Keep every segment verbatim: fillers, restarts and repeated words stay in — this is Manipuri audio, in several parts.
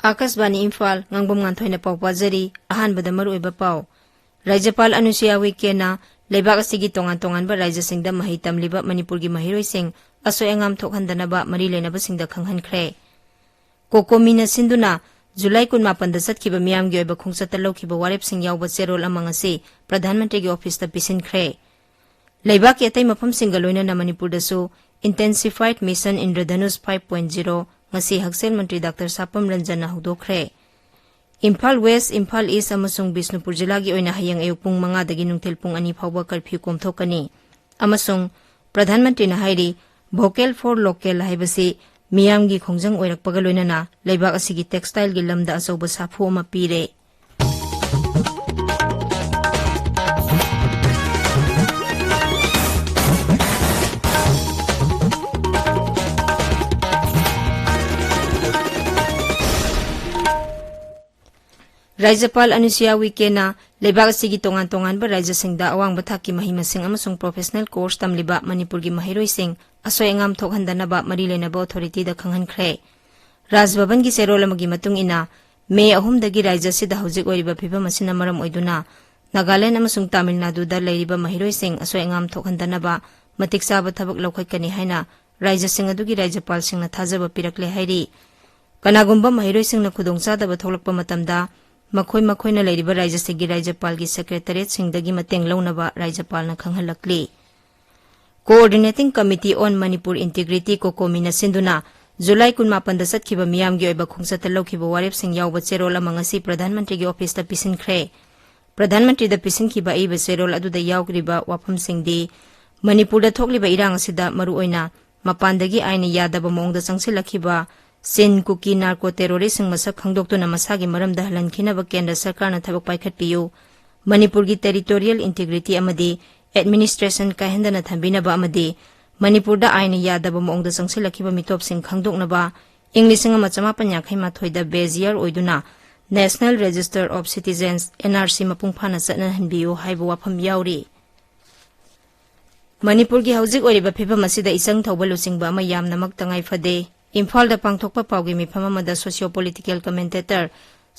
ꯑꯥꯀꯥꯁꯕꯥꯅꯤ ꯏꯝꯐꯥꯜ, ꯉꯥꯡꯕꯝ ꯉꯥꯟꯊꯣꯏꯅ ꯄꯥꯎ ꯄꯥꯖꯔꯤ꯫ ꯑꯍꯥꯟꯕꯗ ꯃꯔꯨꯑꯣꯏꯕ ꯄꯥꯎ꯫ ꯔꯥꯖ꯭ꯌꯄꯥꯜ ꯑꯅꯨꯁꯨꯌꯥ ꯎꯏꯀꯦꯅ ꯂꯩꯕꯥꯛ ꯑꯁꯤꯒꯤ ꯇꯣꯉꯥꯟ ꯇꯣꯉꯥꯟꯕ ꯔꯥꯖ꯭ꯌꯁꯤꯡꯗ ꯃꯍꯩ ꯇꯝꯂꯤꯕ ꯃꯅꯤꯄꯨꯔꯒꯤ ꯃꯍꯩꯔꯣꯏꯁꯤꯡ ꯑꯁꯣꯏ ꯑꯉꯥꯝ ꯊꯣꯛꯍꯟꯗꯅꯕ ꯃꯔꯤ ꯂꯩꯅꯕꯁꯤꯡꯗ ꯈꯪꯍꯟꯈ꯭ꯔꯦ꯫ ꯀꯣꯀꯣꯃꯤꯅ ꯁꯤꯟꯗꯨꯅ ꯖꯨꯂꯥꯏ ꯀꯨꯟꯃꯥꯄꯟꯗ ꯆꯠꯈꯤꯕ ꯃꯤꯌꯥꯝꯒꯤ ꯑꯣꯏꯕ ꯈꯣꯡꯆꯠꯇ ꯂꯧꯈꯤꯕ ꯋꯥꯔꯦꯞꯁꯤꯡ ꯌꯥꯎꯕ ꯆꯦꯔꯣꯜ ꯑꯃ ꯉꯁꯤ ꯄ꯭ꯔꯙꯥꯟ ꯃꯟꯇ꯭ꯔꯤꯒꯤ ꯑꯣꯐꯤꯁꯇ ꯄꯤꯁꯤꯟꯈ꯭ꯔꯦ꯫ ꯂꯩꯕꯥꯛꯀꯤ ꯑꯇꯩ ꯃꯐꯝꯁꯤꯡꯒ ꯂꯣꯏꯅꯅ ꯃꯅꯤꯄꯨꯔꯗꯁꯨ Intensified Mission Indradhanush five point zero ꯉꯁꯤ ꯍꯛꯁꯦꯜ ꯃꯟꯇ꯭ꯔꯤ ꯗꯥꯛꯇꯔ ꯁꯥꯄꯝ ꯔꯟꯖꯟꯅ ꯍꯧꯗꯣꯛꯈ꯭ꯔꯦ꯫ ꯏꯝꯐꯥꯜ ꯋꯦꯁ, ꯏꯝꯐꯥꯜ ꯏꯁ ꯑꯃꯁꯨꯡ ꯕꯤꯁꯅꯨꯄꯨꯔ ꯖꯤꯂꯥꯒꯤ ꯑꯣꯏꯅ ꯍꯌꯦꯡ ꯑꯌꯨꯛ ꯄꯨꯡ ꯃꯉꯥꯗꯒꯤ ꯅꯨꯡꯊꯤꯜ ꯄꯨꯡ ꯑꯅꯤ ꯐꯥꯎꯕ ꯀꯔꯐ꯭ꯌꯨ ꯀꯣꯝꯊꯣꯛꯀꯅꯤ꯫ ꯑꯃꯁꯨꯡ ꯄ꯭ꯔꯙꯥꯟ ꯃꯟꯇ꯭ꯔꯤꯅ ꯍꯥꯏꯔꯤ, Vocal for Local ꯍꯥꯏꯕꯁꯤ ꯃꯤꯌꯥꯝꯒꯤ ꯈꯣꯡꯖꯪ ꯑꯣꯏꯔꯛꯄꯒ ꯂꯣꯏꯅꯅ ꯂꯩꯕꯥꯛ ꯑꯁꯤꯒꯤ textileꯒꯤ ꯂꯝꯗ ꯑꯆꯧꯕ ꯁꯥꯐꯨ ꯑꯃ ꯄꯤꯔꯦ꯫ ꯔꯥꯖ꯭ꯌꯄꯥꯜ ꯑꯅꯨꯁꯨꯌꯥ ꯎꯏꯀꯦꯅ ꯂꯩꯕꯥꯛ ꯑꯁꯤꯒꯤ ꯇꯣꯉꯥꯟ ꯇꯣꯉꯥꯟꯕ ꯔꯥꯖ꯭ꯌꯁꯤꯡꯗ ꯑꯋꯥꯡꯕ ꯊꯥꯛꯀꯤ ꯃꯍꯩ ꯃꯁꯤꯡ ꯑꯃꯁꯨꯡ professional course ꯇꯝꯂꯤꯕ ꯃꯅꯤꯄꯨꯔꯒꯤ ꯃꯍꯩꯔꯣꯏꯁꯤꯡ ꯑꯁꯣꯏ ꯑꯉꯥꯝ ꯊꯣꯛꯍꯟꯗꯅꯕ ꯃꯔꯤ ꯂꯩꯅꯕ authorityꯗ ꯈꯪꯍꯟꯈ꯭ꯔꯦ꯫ ꯔꯥꯖ ꯚꯕꯟꯒꯤ ꯆꯦꯔꯣꯜ ꯑꯃꯒꯤ ꯃꯇꯨꯡ ꯏꯟꯅ, ꯃꯦ ꯑꯍꯨꯝꯗꯒꯤ ꯔꯥꯖ꯭ꯌ ꯑꯁꯤꯗ ꯍꯧꯖꯤꯛ ꯑꯣꯏꯔꯤꯕ ꯐꯤꯕꯝ ꯑꯁꯤꯅ ꯃꯔꯝ ꯑꯣꯏꯗꯨꯅ ꯅꯥꯒꯥꯂꯦꯟꯗ ꯑꯃꯁꯨꯡ ꯇꯥꯃꯤꯜ ꯅꯥꯗꯨꯗ ꯂꯩꯔꯤꯕ ꯃꯍꯩꯔꯣꯏꯁꯤꯡ ꯑꯁꯣꯏ ꯑꯉꯥꯝ ꯊꯣꯛꯍꯟꯗꯅꯕ ꯃꯇꯤꯛ ꯆꯥꯕ ꯊꯕꯛ ꯂꯧꯈꯠꯀꯅꯤ ꯍꯥꯏꯅ ꯔꯥꯖ꯭ꯌꯁꯤꯡ ꯑꯗꯨꯒꯤ ꯔꯥꯖ꯭ꯌꯄꯥꯜꯁꯤꯡꯅ ꯊꯥꯖꯕ ꯄꯤꯔꯛꯂꯦ ꯍꯥꯏꯔꯤ꯫ ꯀꯅꯥꯒꯨꯝꯕ ꯃꯍꯩꯔꯣꯏꯁꯤꯡꯅ ꯈꯨꯗꯣꯡꯆꯥꯗꯕ ꯊꯣꯛꯂꯛꯄ ꯃꯇꯝꯗ ꯃꯈꯣꯏ ꯃꯈꯣꯏꯅ ꯂꯩꯔꯤꯕ ꯔꯥꯖ꯭ꯌꯁꯤꯡꯒꯤ ꯔꯥꯖ꯭ꯌꯄꯥꯜꯒꯤ secretariatꯁꯤꯡꯗꯒꯤ ꯃꯇꯦꯡ ꯂꯧꯅꯕ ꯔꯥꯖ꯭ꯌꯄꯥꯜꯅ ꯈꯪꯍꯜꯂꯛꯂꯤ꯫ Coordinating Committee on Manipur Integrity, ꯀꯣꯀꯣꯃꯤꯅ ꯁꯤꯟꯗꯨꯅ ꯖꯨꯂꯥꯏ ꯀꯨꯟꯃꯥꯄꯟꯗ ꯆꯠꯈꯤꯕ ꯃꯤꯌꯥꯝꯒꯤ ꯑꯣꯏꯕ ꯈꯣꯡꯆꯠꯇ ꯂꯧꯈꯤꯕ ꯋꯥꯔꯦꯞꯁꯤꯡ ꯌꯥꯎꯕ ꯆꯦꯔꯣꯜ ꯑꯃ ꯉꯁꯤ ꯄ꯭ꯔꯙꯥꯟ ꯃꯟꯇ꯭ꯔꯤꯒꯤ ꯑꯣꯐꯤꯁꯇ ꯄꯤꯁꯤꯟꯈ꯭ꯔꯦ꯫ ꯄ꯭ꯔꯙꯥꯟ ꯃꯟꯇ꯭ꯔꯤꯗ ꯄꯤꯁꯤꯟꯈꯤꯕ ꯑꯏꯕ ꯆꯦꯔꯣꯜ ꯑꯗꯨꯗ ꯌꯥꯎꯔꯤꯕ ꯋꯥꯐꯝꯁꯤꯡꯗꯤ, ꯃꯅꯤꯄꯨꯔꯗ ꯊꯣꯛꯂꯤꯕ ꯏꯔꯥꯡ ꯑꯁꯤꯗ ꯃꯔꯨꯑꯣꯏꯅ ꯃꯄꯥꯟꯗꯒꯤ ꯑꯥꯏꯟꯅ ꯌꯥꯗꯕ ꯃꯑꯣꯡꯗ ꯆꯪꯁꯤꯜꯂꯛꯈꯤꯕ ꯆꯤꯟ ꯀꯨꯀꯤ narco terroristꯁꯤꯡ ꯃꯁꯛ ꯈꯪꯗꯣꯛꯇꯨꯅ ꯃꯁꯥꯒꯤ ꯃꯔꯝꯗ ꯍꯜꯍꯟꯈꯤꯅꯕ ꯀꯦꯟꯗ꯭ꯔ ꯁꯔꯀꯥꯔꯅ ꯊꯕꯛ ꯄꯥꯏꯈꯠꯄꯤꯌꯨ꯫ ꯃꯅꯤꯄꯨꯔꯒꯤ territorial integrity ꯑꯃꯗꯤ administration ꯀꯥꯏꯍꯟꯗꯅ ꯊꯝꯕꯤꯅꯕ ꯑꯃꯗꯤ ꯃꯅꯤꯄꯨꯔꯗ ꯑꯥꯏꯟꯅ ꯌꯥꯗꯕ ꯃꯑꯣꯡꯗ ꯆꯪꯁꯤꯜꯂꯛꯈꯤꯕ ꯃꯤꯇꯣꯞꯁꯤꯡ ꯈꯪꯗꯣꯛꯅꯕ ꯏꯪ ꯂꯤꯁꯤꯡ ꯑꯃ ꯆꯃꯥꯄꯟ ꯌꯥꯡꯈꯩ ꯃꯥꯊꯣꯏꯗ base year ꯑꯣꯏꯗꯨꯅ National Register of Citizens, NRC, ꯃꯄꯨꯡ ꯐꯥꯅ ꯆꯠꯅꯍꯟꯕꯤꯌꯨ ꯍꯥꯏꯕ ꯋꯥꯐꯝ ꯌꯥꯎꯔꯤ꯫ ꯃꯅꯤꯄꯨꯔꯒꯤ ꯍꯧꯖꯤꯛ ꯑꯣꯏꯔꯤꯕ ꯐꯤꯕꯝ ꯑꯁꯤꯗ ꯏꯆꯪ ꯊꯧꯕ ꯂꯨꯆꯤꯡꯕ ꯑꯃ ꯌꯥꯝꯅꯃꯛ ꯇꯉꯥꯏ ꯐꯗꯦ꯫ ꯏꯝꯐꯥꯜꯗ ꯄꯥꯡꯊꯣꯛꯄ ꯄꯥꯎꯒꯤ ꯃꯤꯐꯝ ꯑꯃꯗ socio political commentator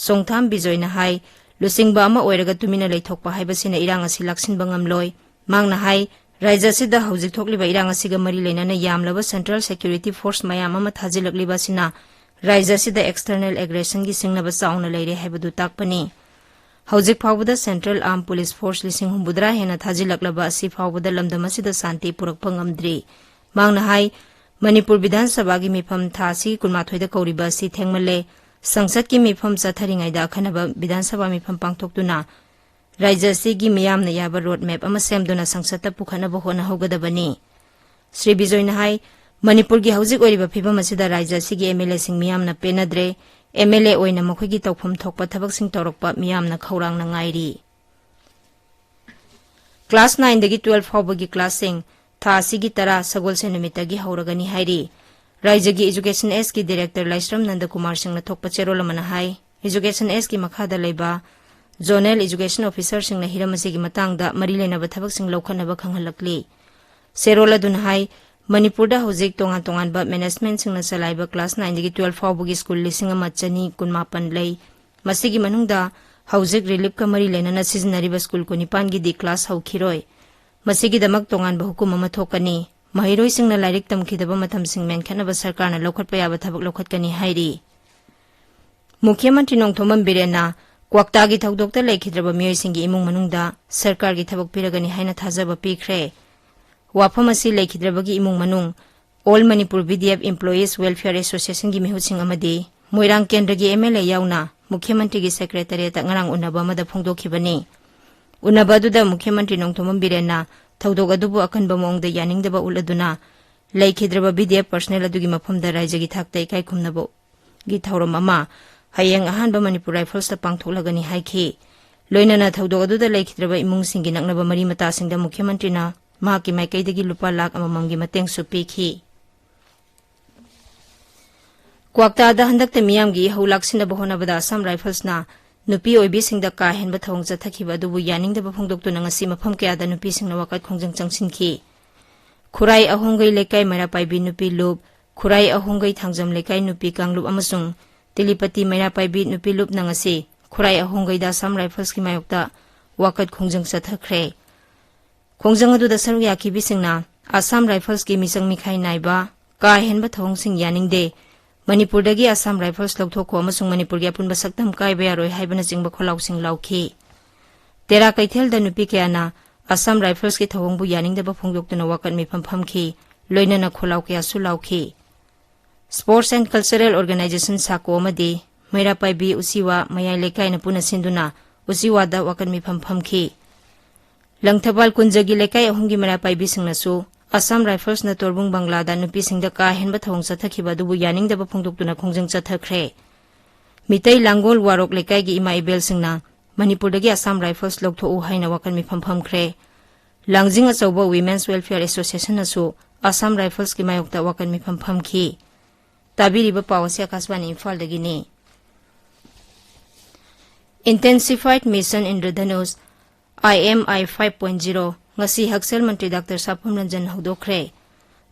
ꯆꯣꯡꯊꯥꯝ ꯕꯤꯖꯣꯏꯅ ꯍꯥꯏ, ꯂꯨꯆꯤꯡꯕ ꯑꯃ ꯑꯣꯏꯔꯒ ꯇꯨꯃꯤꯟꯅ ꯂꯩꯊꯣꯛꯄ ꯍꯥꯏꯕꯁꯤꯅ ꯏꯔꯥꯡ ꯑꯁꯤ ꯂꯥꯛꯁꯤꯟꯕ ꯉꯝꯂꯣꯏ꯫ ꯃꯍꯥꯛꯅ ꯍꯥꯏ, ꯔꯥꯖ꯭ꯌ ꯑꯁꯤꯗ ꯍꯧꯖꯤꯛ ꯊꯣꯛꯂꯤꯕ ꯏꯔꯥꯡ ꯑꯁꯤꯒ ꯃꯔꯤ ꯂꯩꯅꯅ ꯌꯥꯝꯂꯕ central security force ꯃꯌꯥꯝ ꯑꯃ ꯊꯥꯖꯤꯜꯂꯛꯂꯤꯕ ꯑꯁꯤꯅ ꯔꯥꯖ꯭ꯌ ꯑꯁꯤꯗ external aggressionꯒꯤ ꯁꯤꯡꯅꯕ ꯆꯥꯎꯅ ꯂꯩꯔꯦ ꯍꯥꯏꯕꯗꯨ ꯇꯥꯛꯄꯅꯤ꯫ ꯍꯧꯖꯤꯛ ꯐꯥꯎꯕꯗ central armed police force ꯂꯤꯁꯤꯡ ꯍꯨꯝꯐꯨꯇꯔꯥ ꯍꯦꯟꯅ ꯊꯥꯖꯤꯜꯂꯛꯂꯕ ꯑꯁꯤ ꯐꯥꯎꯕꯗ ꯂꯝꯗꯝ ꯑꯁꯤꯗ ꯁꯥꯟꯇꯤ ꯄꯨꯔꯛꯄ ꯉꯝꯗ꯭ꯔꯤ꯫ ꯃꯍꯥꯛꯅ ꯍꯥꯏ, ꯃꯅꯤꯄꯨꯔ ꯕꯤꯙꯥꯟ ꯁꯚꯥꯒꯤ ꯃꯤꯐꯝ ꯊꯥ ꯑꯁꯤꯒꯤ ꯀꯨꯟꯃꯥꯊꯣꯏꯗ ꯀꯧꯔꯤꯕ ꯑꯁꯤ ꯊꯦꯡꯃꯜꯂꯦ꯫ ꯁꯪꯁꯠꯀꯤ ꯃꯤꯐꯝ ꯆꯠꯊꯔꯤꯉꯩꯗ ꯑꯈꯟꯅꯕ ꯕꯤꯙꯥꯟ ꯁꯚꯥ ꯃꯤꯐꯝ ꯄꯥꯡꯊꯣꯛꯇꯨꯅ ꯔꯥꯖ꯭ꯌ ꯑꯁꯤꯒꯤ ꯃꯤꯌꯥꯝꯅ ꯌꯥꯕ road map ꯑꯃ ꯁꯦꯝꯗꯨꯅ ꯁꯪꯁꯠꯇ ꯄꯨꯈꯠꯅꯕ ꯍꯣꯠꯅꯍꯧꯒꯗꯕꯅꯤ꯫ ꯁ꯭ꯔꯤ ꯕꯤꯖꯣꯏꯅ ꯍꯥꯏ, ꯃꯅꯤꯄꯨꯔꯒꯤ ꯍꯧꯖꯤꯛ ꯑꯣꯏꯔꯤꯕ ꯐꯤꯕꯝ ꯑꯁꯤꯗ ꯔꯥꯖ꯭ꯌ ꯑꯁꯤꯒꯤ MLAꯁꯤꯡ ꯃꯤꯌꯥꯝꯅ ꯄꯦꯟꯅꯗ꯭ꯔꯦ꯫ MLA ꯑꯣꯏꯅ ꯃꯈꯣꯏꯒꯤ ꯇꯧꯐꯝ ꯊꯣꯛꯄ ꯊꯕꯛꯁꯤꯡ ꯇꯧꯔꯛꯄ ꯃꯤꯌꯥꯝꯅ ꯈꯧꯔꯥꯡꯅ ꯉꯥꯏꯔꯤ꯫ Class nineꯗꯒꯤ twelve ꯐꯥꯎꯕꯒꯤ classꯁꯤꯡ ꯊꯥ ꯑꯁꯤꯒꯤ ꯇꯔꯥ ꯁꯒꯣꯜꯁꯦꯟ ꯅꯨꯃꯤꯠꯇꯒꯤ ꯍꯧꯔꯒꯅꯤ ꯍꯥꯏꯔꯤ꯫ ꯔꯥꯖ꯭ꯌꯒꯤ Education Sꯀꯤ director ꯂꯥꯏꯁ꯭ꯔꯝ ꯅꯟꯗꯀꯨꯃꯥꯔ ꯁꯤꯡꯅ ꯊꯣꯛꯄ ꯆꯦꯔꯣꯜ ꯑꯃꯅ ꯍꯥꯏ, Education Sꯀꯤ ꯃꯈꯥꯗ ꯂꯩꯕ zonal education officerꯁꯤꯡꯅ ꯍꯤꯔꯝ ꯑꯁꯤꯒꯤ ꯃꯇꯥꯡꯗ ꯃꯔꯤ ꯂꯩꯅꯕ ꯊꯕꯛꯁꯤꯡ ꯂꯧꯈꯠꯅꯕ ꯈꯪꯍꯜꯂꯛꯂꯤ꯫ ꯆꯦꯔꯣꯜ ꯑꯗꯨꯅ ꯍꯥꯏ, ꯃꯅꯤꯄꯨꯔꯗ ꯍꯧꯖꯤꯛ ꯇꯣꯉꯥꯟ ꯇꯣꯉꯥꯟꯕ managementꯁꯤꯡꯅ ꯆꯂꯥꯏꯕ class nineꯗꯒꯤ twelve ꯐꯥꯎꯕꯒꯤ school ꯂꯤꯁꯤꯡ ꯑꯃ ꯆꯅꯤ ꯀꯨꯟꯃꯥꯄꯟ ꯂꯩ꯫ ꯃꯁꯤꯒꯤ ꯃꯅꯨꯡꯗ ꯍꯧꯖꯤꯛ reliefꯀ ꯃꯔꯤ ꯂꯩꯅꯅ ꯁꯤꯖꯤꯟꯅꯔꯤꯕ school ꯀꯨꯟꯅꯤꯄꯥꯟꯒꯤꯗꯤ class ꯍꯧꯈꯤꯔꯣꯏ꯫ ꯃꯁꯤꯒꯤꯗꯃꯛ ꯇꯣꯉꯥꯟꯕ ꯍꯨꯀꯨꯝ ꯑꯃ ꯊꯣꯛꯀꯅꯤ꯫ ꯃꯍꯩꯔꯣꯏꯁꯤꯡꯅ ꯂꯥꯏꯔꯤꯛ ꯇꯝꯈꯤꯗꯕ ꯃꯇꯝꯁꯤꯡ ꯃꯦꯟꯈꯠꯅꯕ ꯁꯔꯀꯥꯔꯅ ꯂꯧꯈꯠꯄ ꯌꯥꯕ ꯊꯕꯛ ꯂꯧꯈꯠꯀꯅꯤ ꯍꯥꯏꯔꯤ꯫ ꯃꯨꯈ꯭ꯌ ꯃꯟꯇ꯭ꯔꯤ ꯅꯣꯡꯊꯣꯝꯕꯝ ꯕꯤꯔꯦꯟꯅ ꯀ꯭ꯋꯥꯛꯇꯥꯒꯤ ꯊꯧꯗꯣꯛꯇ ꯂꯩꯈꯤꯗ꯭ꯔꯕ ꯃꯤꯑꯣꯏꯁꯤꯡꯒꯤ ꯏꯃꯨꯡ ꯃꯅꯨꯡꯗ ꯁꯔꯀꯥꯔꯒꯤ ꯊꯕꯛ ꯄꯤꯔꯒꯅꯤ ꯍꯥꯏꯅ ꯊꯥꯖꯕ ꯄꯤꯈ꯭ꯔꯦ꯫ ꯋꯥꯐꯝ ꯑꯁꯤ ꯂꯩꯈꯤꯗ꯭ꯔꯕꯒꯤ ꯏꯃꯨꯡ ꯃꯅꯨꯡ, All Manipur VDF Employees Welfare Associationꯒꯤ ꯃꯤꯍꯨꯠꯁꯤꯡ ꯑꯃꯗꯤ ꯃꯣꯏꯔꯥꯡ ꯀꯦꯟꯗ꯭ꯔꯒꯤ MLA ꯌꯥꯎꯅ ꯃꯨꯈ꯭ꯌ ꯃꯟꯇ꯭ꯔꯤꯒꯤ secretariatꯇ ꯉꯔꯥꯡ ꯎꯟꯅꯕ ꯑꯃꯗ ꯐꯣꯡꯗꯣꯛꯈꯤꯕꯅꯤ꯫ ꯎꯟꯅꯕ ꯑꯗꯨꯗ ꯃꯨꯈ꯭ꯌ ꯃꯟꯇ꯭ꯔꯤ ꯅꯣꯡꯊꯣꯝꯕꯝ ꯕꯤꯔꯦꯟꯅ ꯊꯧꯗꯣꯛ ꯑꯗꯨꯕꯨ ꯑꯀꯟꯕ ꯃꯑꯣꯡꯗ ꯌꯥꯅꯤꯡꯗꯕ ꯎꯠꯂꯗꯨꯅ ꯂꯩꯈꯤꯗ꯭ꯔꯕ VDF personnel ꯑꯗꯨꯒꯤ ꯃꯐꯝꯗ ꯔꯥꯏꯖ꯭ꯌꯒꯤ ꯊꯥꯛꯇ ꯏꯀꯥꯏ ꯈꯨꯝꯅꯕꯒꯤ ꯊꯧꯔꯝ ꯑꯃ ꯍꯌꯦꯡ ꯑꯍꯥꯟꯕ ꯃꯅꯤꯄꯨꯔ ꯔꯥꯏꯐꯜꯁꯇ ꯄꯥꯡꯊꯣꯛꯂꯒꯅꯤ ꯍꯥꯏꯈꯤ꯫ ꯂꯣꯏꯅꯅ ꯊꯧꯗꯣꯛ ꯑꯗꯨꯗ ꯂꯩꯈꯤꯗ꯭ꯔꯕ ꯏꯃꯨꯡꯁꯤꯡꯒꯤ ꯅꯛꯅꯕ ꯃꯔꯤ ꯃꯇꯥꯁꯤꯡꯗ ꯃꯨꯈ꯭ꯌ ꯃꯟꯇ꯭ꯔꯤꯅ ꯃꯍꯥꯛꯀꯤ ꯃꯥꯏꯀꯩꯗꯒꯤ ꯂꯨꯄꯥ ꯂꯥꯈ ꯑꯃꯃꯝꯒꯤ ꯃꯇꯦꯡꯁꯨ ꯄꯤꯈꯤ꯫ ꯀ꯭ꯋꯥꯛꯇꯥꯗ ꯍꯟꯗꯛꯇ ꯃꯤꯌꯥꯝꯒꯤ ꯏꯍꯧ ꯂꯥꯛꯁꯤꯟꯅꯕ ꯍꯣꯠꯅꯕꯗ ꯑꯁꯥꯝ ꯔꯥꯏꯐꯜꯁꯅ ꯅꯨꯄꯤ ꯑꯣꯏꯕꯤꯁꯤꯡꯗ ꯀꯥ ꯍꯦꯟꯕ ꯊꯧꯑꯣꯡ ꯆꯠꯊꯈꯤꯕ ꯑꯗꯨꯕꯨ ꯌꯥꯅꯤꯡꯗꯕ ꯐꯣꯡꯗꯣꯛꯇꯨꯅ ꯉꯁꯤ ꯃꯐꯝ ꯀꯌꯥꯗ ꯅꯨꯄꯤꯁꯤꯡꯅ ꯋꯥꯀꯠ ꯈꯣꯡꯖꯪ ꯆꯪꯁꯤꯟꯈꯤ꯫ ꯈꯨꯔꯥꯏ ꯑꯍꯣꯡꯒꯩ ꯂꯩꯀꯥꯏ ꯃꯩꯔꯥ ꯄꯥꯏꯕꯤ ꯅꯨꯄꯤ ꯂꯨꯞ ꯈꯨꯔꯥꯏ ꯑꯍꯣꯡꯒꯩ ꯊꯥꯡꯖꯝ ꯂꯩꯀꯥꯏ ꯅꯨꯄꯤ ꯀꯥꯡꯂꯨꯞ ꯑꯃꯁꯨꯡ ꯇꯤꯂꯤꯄꯇꯤ ꯃꯩꯔꯥ ꯄꯥꯏꯕꯤ ꯅꯨꯄꯤ ꯂꯨꯞꯅ ꯉꯁꯤ ꯈꯨꯔꯥꯏ ꯑꯍꯣꯡꯒꯩꯗ ꯑꯁꯥꯝ ꯔꯥꯏꯐꯜꯁꯀꯤ ꯃꯥꯌꯣꯛꯇ ꯋꯥꯀꯠ ꯈꯣꯡꯖꯪ ꯆꯠꯊꯈ꯭ꯔꯦ꯫ ꯈꯣꯡꯖꯪ ꯑꯗꯨꯗ ꯁꯔꯨꯛ ꯌꯥꯈꯤꯕꯁꯤꯡꯅ ꯑꯁꯥꯝ ꯔꯥꯏꯐꯜꯁꯀꯤ ꯃꯤꯆꯪ ꯃꯤꯈꯥꯏ ꯅꯥꯏꯕ, ꯀꯥ ꯍꯦꯟꯕ ꯊꯧꯑꯣꯡꯁꯤꯡ ꯌꯥꯅꯤꯡꯗꯦ, ꯃꯅꯤꯄꯨꯔꯗꯒꯤ ꯑꯁꯥꯝ ꯔꯥꯏꯐꯜꯁ ꯂꯧꯊꯣꯛꯈꯣ ꯑꯃꯁꯨꯡ ꯃꯅꯤꯄꯨꯔꯒꯤ ꯑꯄꯨꯟꯕ ꯁꯛꯇꯝ ꯀꯥꯏꯕ ꯌꯥꯔꯣꯏ ꯍꯥꯏꯕꯅꯆꯤꯡꯕ ꯈꯣꯜꯂꯥꯎꯁꯤꯡ ꯂꯥꯎꯈꯤ꯫ ꯇꯦꯔꯥ ꯀꯩꯊꯦꯜꯗ ꯅꯨꯄꯤ ꯀꯌꯥꯅ ꯑꯁꯥꯝ ꯔꯥꯏꯐꯜꯁꯀꯤ ꯊꯧꯑꯣꯡꯕꯨ ꯌꯥꯅꯤꯡꯗꯕ ꯐꯣꯡꯗꯣꯛꯇꯨꯅ ꯋꯥꯀꯠ ꯃꯤꯐꯝ ꯐꯝꯈꯤ, ꯂꯣꯏꯅꯅ ꯈꯣꯜꯂꯥꯎ ꯀꯌꯥꯁꯨ ꯂꯥꯎꯈꯤ꯫ Sports and Cultural Organization ꯁꯥꯀꯣ ꯑꯃꯗꯤ ꯃꯩꯔꯥ ꯄꯥꯏꯕꯤ ꯎꯆꯤꯋꯥ ꯃꯌꯥꯏ ꯂꯩꯀꯥꯏꯅ ꯄꯨꯟꯅ ꯁꯤꯟꯗꯨꯅ ꯎꯆꯤꯋꯥꯗ ꯋꯥꯀꯠ ꯃꯤꯐꯝ ꯐꯝꯈꯤ꯫ ꯂꯪꯊꯕꯥꯜ ꯀꯨꯟꯖꯒꯤ ꯂꯩꯀꯥꯏ ꯑꯍꯨꯝꯒꯤ ꯃꯩꯔꯥ ꯄꯥꯏꯕꯤꯁꯤꯡꯅꯁꯨ ꯑꯁꯥꯝ ꯔꯥꯏꯐꯜꯁꯅ ꯇꯣꯔꯕꯨꯡ ꯕꯪꯒ꯭ꯂꯥꯗ ꯅꯨꯄꯤꯁꯤꯡꯗ ꯀꯥ ꯍꯦꯟꯕ ꯊꯧꯑꯣꯡ ꯆꯠꯊꯈꯤꯕ ꯑꯗꯨꯕꯨ ꯌꯥꯅꯤꯡꯗꯕ ꯐꯣꯡꯗꯣꯛꯇꯨꯅ ꯈꯣꯡꯖꯪ ꯆꯠꯊꯈ꯭ꯔꯦ꯫ ꯃꯤꯇꯩ ꯂꯥꯡꯒꯣꯜ ꯋꯥꯔꯣꯛ ꯂꯩꯀꯥꯏꯒꯤ ꯏꯃꯥ ꯏꯕꯦꯜꯁꯤꯡꯅ ꯃꯅꯤꯄꯨꯔꯗꯒꯤ ꯑꯁꯥꯝ ꯔꯥꯏꯐꯜꯁ ꯂꯧꯊꯣꯛꯎ ꯍꯥꯏꯅ ꯋꯥꯀꯠ ꯃꯤꯐꯝ ꯐꯝꯈ꯭ꯔꯦ꯫ ꯂꯥꯡꯖꯤꯡ ꯑꯆꯧꯕ Women's Welfare Associationꯅꯁꯨ ꯑꯁꯥꯝ ꯔꯥꯏꯐꯜꯁꯀꯤ ꯃꯥꯌꯣꯛꯇ ꯋꯥꯀꯠ ꯃꯤꯐꯝ ꯐꯝꯈꯤ꯫ ꯇꯥꯕꯤꯔꯤꯕ ꯄꯥꯎ ꯑꯁꯤ ꯑꯀꯥꯁꯕꯥꯅꯤ ꯏꯝꯐꯥꯜꯗꯒꯤꯅꯤ꯫ Intensified Mission Indradhanush, I M I five point zero, ꯉꯁꯤ ꯍꯛꯁꯦꯜ ꯃꯟꯇ꯭ꯔꯤ ꯗꯥꯛꯇꯔ ꯁꯥꯐꯝ ꯔꯟꯖꯟ ꯍꯧꯗꯣꯛꯈ꯭ꯔꯦ꯫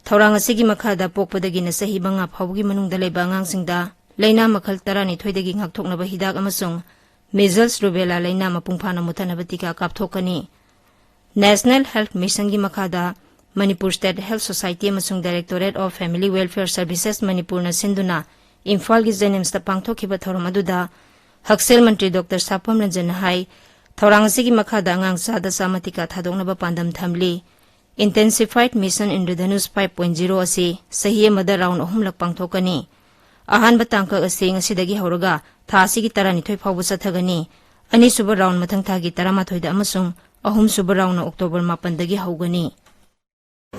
ꯊꯧꯔꯥꯡ ꯑꯁꯤꯒꯤ ꯃꯈꯥꯗ ꯄꯣꯛꯄꯗꯒꯤꯅ ꯆꯍꯤ ꯃꯉꯥ ꯐꯥꯎꯕꯒꯤ ꯃꯅꯨꯡꯗ ꯂꯩꯕ ꯑꯉꯥꯡꯁꯤꯡꯗ ꯂꯩꯅꯥ ꯃꯈꯜ ꯇꯔꯥꯅꯤꯊꯣꯏꯗꯒꯤ ꯉꯥꯛꯊꯣꯛꯅꯕ ꯍꯤꯗꯥꯛ ꯑꯃꯁꯨꯡ measles, rubella ꯂꯩꯅꯥ ꯃꯄꯨꯡ ꯐꯥꯅ ꯃꯨꯠꯊꯠꯅꯕ ꯇꯤꯀꯥ ꯀꯥꯞꯊꯣꯛꯀꯅꯤ꯫ National Health Missionꯒꯤ ꯃꯈꯥꯗ ꯃꯅꯤꯄꯨꯔ State Health Society ꯑꯃꯁꯨꯡ Directorate of Family Welfare Services ꯃꯅꯤꯄꯨꯔꯅ ꯁꯤꯟꯗꯨꯅ ꯏꯝꯐꯥꯜꯒꯤ JNIMSꯇ ꯄꯥꯡꯊꯣꯛꯈꯤꯕ ꯊꯧꯔꯝ ꯑꯗꯨꯗ ꯍꯛꯁꯦꯜ ꯃꯟꯇ꯭ꯔꯤ ꯗꯣꯛꯇꯔ ꯁꯥꯄꯝ ꯔꯟꯖꯟꯅ ꯍꯥꯏ, ꯊꯧꯔꯥꯡ ꯑꯁꯤꯒꯤ ꯃꯈꯥꯗ ꯑꯉꯥꯡ ꯆꯥꯗ ꯆꯥꯝꯃ ꯇꯤꯀꯥ ꯊꯥꯗꯣꯛꯅꯕ ꯄꯥꯟꯗꯝ ꯊꯝꯂꯤ꯫ Intensified Mission Indradhanush five point zero ꯑꯁꯤ ꯆꯍꯤ ꯑꯃꯗ round ꯑꯍꯨꯝꯂꯛ ꯄꯥꯡꯊꯣꯛꯀꯅꯤ꯫ ꯑꯍꯥꯟꯕ ꯇꯥꯡꯀꯛ ꯑꯁꯤ ꯉꯁꯤꯗꯒꯤ ꯍꯧꯔꯒ ꯊꯥ ꯑꯁꯤꯒꯤ ꯇꯔꯥꯅꯤꯊꯣꯏ ꯐꯥꯎꯕ ꯆꯠꯊꯒꯅꯤ꯫ ꯑꯅꯤꯁꯨꯕ round ꯃꯊꯪ ꯊꯥꯒꯤ ꯇꯔꯥꯃꯥꯊꯣꯏꯗ ꯑꯃꯁꯨꯡ ꯑꯍꯨꯝꯁꯨꯕ roundꯅ October ꯃꯥꯄꯟꯗꯒꯤ ꯍꯧꯒꯅꯤ꯫